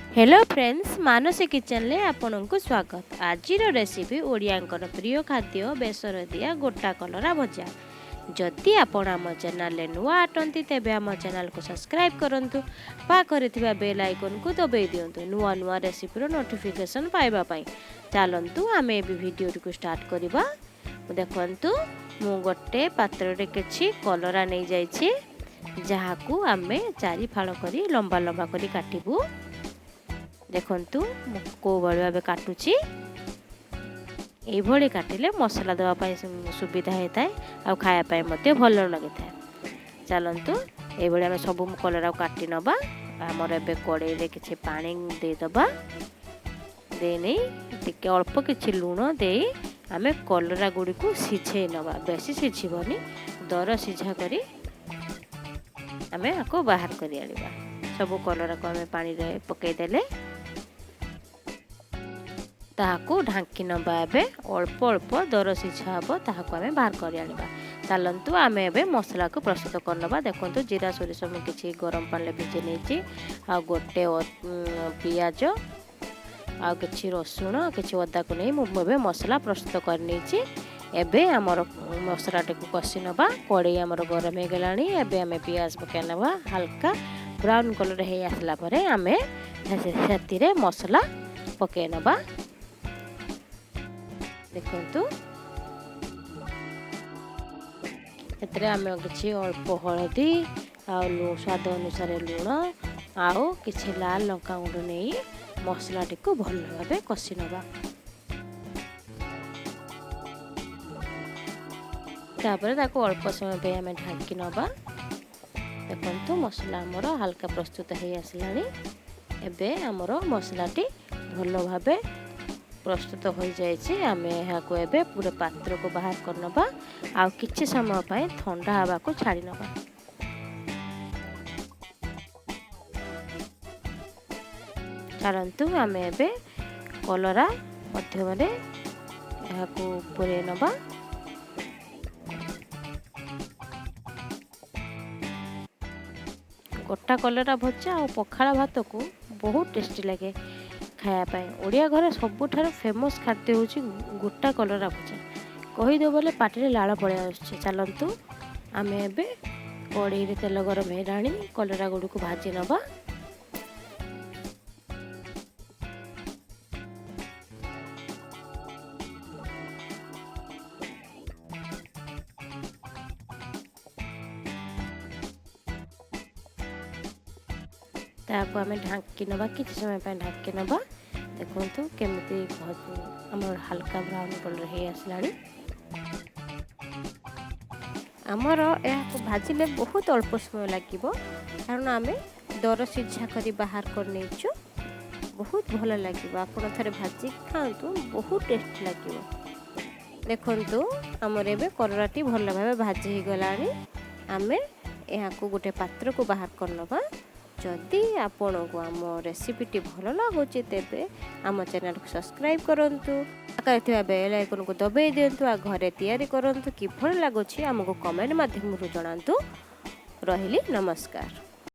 Hello friends, Manasi କିଚେନରେ ଆପଣଙ୍କୁ ସ୍ୱାଗତ। ଆଜିର ରେସିପି ଓଡ଼ିଆଙ୍କର ପ୍ରିୟ ଖାଦ୍ୟ ବେସର ଦିଆ ଗୋଟା କଲରା ଭଜା। ଯଦି ଆପଣ ଆମ ଚ୍ୟାନେଲରେ ନୂଆ ଅଟନ୍ତି, ତେବେ ଆମ ଚ୍ୟାନେଲକୁ ସବସ୍କ୍ରାଇବ୍ କରନ୍ତୁ, ପାଖରେ ଥିବା ବେଲ୍ ଆଇକନ୍କୁ ଦବାଇ ଦିଅନ୍ତୁ ନୂଆ ନୂଆ ରେସିପିର ନୋଟିଫିକେସନ୍ ପାଇବା ପାଇଁ। ଚାଲନ୍ତୁ, ଆମେ ଏବେ ଭିଡ଼ିଓଟିକୁ ଷ୍ଟାର୍ଟ କରିବା। ଦେଖନ୍ତୁ, ମୁଁ ଗୋଟେ ପାତ୍ରରେ କିଛି କଲରା ନେଇଯାଇଛି, ଯାହାକୁ ଆମେ ଚାରି ଫାଳ କରି ଲମ୍ବା ଲମ୍ବା କରି କାଟିବୁ। ଦେଖନ୍ତୁ, ମୁଁ କେଉଁଭଳି ଭାବେ କାଟୁଛି। ଏଇଭଳି କାଟିଲେ ମସଲା ଦେବା ପାଇଁ ସୁବିଧା ହେଇଥାଏ ଆଉ ଖାଇବା ପାଇଁ ମଧ୍ୟ ଭଲ ଲାଗିଥାଏ। ଚାଲନ୍ତୁ, ଏଇଭଳି ଆମେ ସବୁ କଲରାକୁ କାଟି ନେବା। ଆମର ଏବେ କଡ଼େଇରେ କିଛି ପାଣି ଦେଇଦେବା। ଦେଇ ନେଇ ଟିକେ ଅଳ୍ପ କିଛି ଲୁଣ ଦେଇ ଆମେ କଲରା ଗୁଡ଼ିକୁ ସିଝେଇ ନେବା। ବେଶୀ ସିଝିବନି, ଦର ସିଝା କରି ଆମେ ଆକୁ ବାହାର କରି ଆଣିବା। ସବୁ କଲରାକୁ ଆମେ ପାଣିରେ ପକାଇଦେଲେ, ତାହାକୁ ଢାଙ୍କି ନେବା। ଏବେ ଅଳ୍ପ ଅଳ୍ପ ଦର ସିଝା ହେବ, ତାହାକୁ ଆମେ ବାହାର କରି ଆଣିବା। ଚାଲନ୍ତୁ, ଆମେ ଏବେ ମସଲାକୁ ପ୍ରସ୍ତୁତ କରିନେବା। ଦେଖନ୍ତୁ, ଜିରା ସୋରିଷ ମୁଁ କିଛି ଗରମ ପାଣିରେ ଭିଜେଇ ନେଇଛି, ଆଉ ଗୋଟେ ପିଆଜ, ଆଉ କିଛି ରସୁଣ, କିଛି ଅଦାକୁ ନେଇ ମୁଁ ଏବେ ମସଲା ପ୍ରସ୍ତୁତ କରିନେଇଛି। ଏବେ ଆମର ମସଲାଟିକୁ କଷି ନେବା। କଡ଼େଇ ଆମର ଗରମ ହେଇଗଲାଣି। ଏବେ ଆମେ ପିଆଜ ପକାଇ ନେବା। ହାଲକା ବ୍ରାଉନ୍ କଲର୍ ହେଇ ଆସିଲା ପରେ ଆମେ ସେଥିରେ ମସଲା ପକାଇ ନେବା। ଦେଖନ୍ତୁ, ସେଥିରେ ଆମେ କିଛି ଅଳ୍ପ ହଳଦୀ ଆଉ ସ୍ୱାଦ ଅନୁସାରେ ଲୁଣ ଆଉ କିଛି ଲାଲ ଲଙ୍କା ଗୁଣ୍ଡ ନେଇ ମସଲାଟିକୁ ଭଲ ଭାବେ କଷି ନେବା। ତାପରେ ତାକୁ ଅଳ୍ପ ସମୟ ପାଇଁ ଆମେ ଢାଙ୍କି ନେବା। ଦେଖନ୍ତୁ, ମସଲା ଆମର ହାଲକା ପ୍ରସ୍ତୁତ ହେଇ ଆସିଲାଣି। ଏବେ ଆମର ମସଲାଟି ଭଲ ଭାବେ ପ୍ରସ୍ତୁତ ହୋଇଯାଇଛି। ଆମେ ଏହାକୁ ଏବେ ପୁରା ପାତ୍ରକୁ ବାହାର କରିନେବା ଆଉ କିଛି ସମୟ ପାଇଁ ଥଣ୍ଡା ହେବାକୁ ଛାଡ଼ି ନେବା। ଚାଲନ୍ତୁ, ଆମେ ଏବେ କଲରା ମଧ୍ୟମରେ ଏହାକୁ ପୁରେଇ ନେବା। ଗୋଟା କଲରା ଭଜା ଆଉ ପଖାଳ ଭାତକୁ ବହୁତ ଟେଷ୍ଟି ଲାଗେ ଖାଇବା ପାଇଁ। ଓଡ଼ିଆ ଘରେ ସବୁଠାରୁ ଫେମସ୍ ଖାଦ୍ୟ ହେଉଛି ଗୋଟା କଲରା ଭଜା। କହିଦେବ ବୋଲେ ପାଟିରେ ଲାଳ ପଳେଇ ଆସୁଛି। ଚାଲନ୍ତୁ, ଆମେ ଏବେ କଡ଼େଇରେ ତେଲ ଗରମ ହେଲାଣି, କଲରା ଗୁଡ଼ିକୁ ଭାଜି ନେବା। ତାହାକୁ ଆମେ ଢାଙ୍କି ନେବା, କିଛି ସମୟ ପାଇଁ ଢାଙ୍କି ନେବା। ଦେଖନ୍ତୁ କେମିତି ଆମର ହାଲକା ବ୍ରାଉନ୍ କଲର୍ ହେଇ ଆସିଲାଣି। ଆମର ଏହାକୁ ଭାଜିଲେ ବହୁତ ଅଳ୍ପ ସମୟ ଲାଗିବ, କାରଣ ଆମେ ଦର ସିଝା କରି ବାହାର କରିନେଇଛୁ। ବହୁତ ଭଲ ଲାଗିବ, ଆପଣ ଥରେ ଭାଜିକି ଖାଆନ୍ତୁ, ବହୁତ ଟେଷ୍ଟି ଲାଗିବ। ଦେଖନ୍ତୁ, ଆମର ଏବେ କଲରାଟି ଭଲ ଭାବେ ଭାଜି ହେଇଗଲାଣି। ଆମେ ଏହାକୁ ଗୋଟେ ପାତ୍ରକୁ ବାହାର କରିନେବା। ଯଦି ଆପଣଙ୍କୁ ଆମ ରେସିପିଟି ଭଲ ଲାଗୁଛି, ତେବେ ଆମ ଚ୍ୟାନେଲକୁ ସବସ୍କ୍ରାଇବ୍ କରନ୍ତୁ, ପାଖରେ ଥିବା ବେଲ୍ ଆଇକନ୍କୁ ଦବାଇ ଦିଅନ୍ତୁ ଆଉ ଘରେ ତିଆରି କରନ୍ତୁ। କିଭଳି ଲାଗୁଛି ଆମକୁ କମେଣ୍ଟ ମାଧ୍ୟମରୁ ଜଣାନ୍ତୁ। ରହିଲି, ନମସ୍କାର।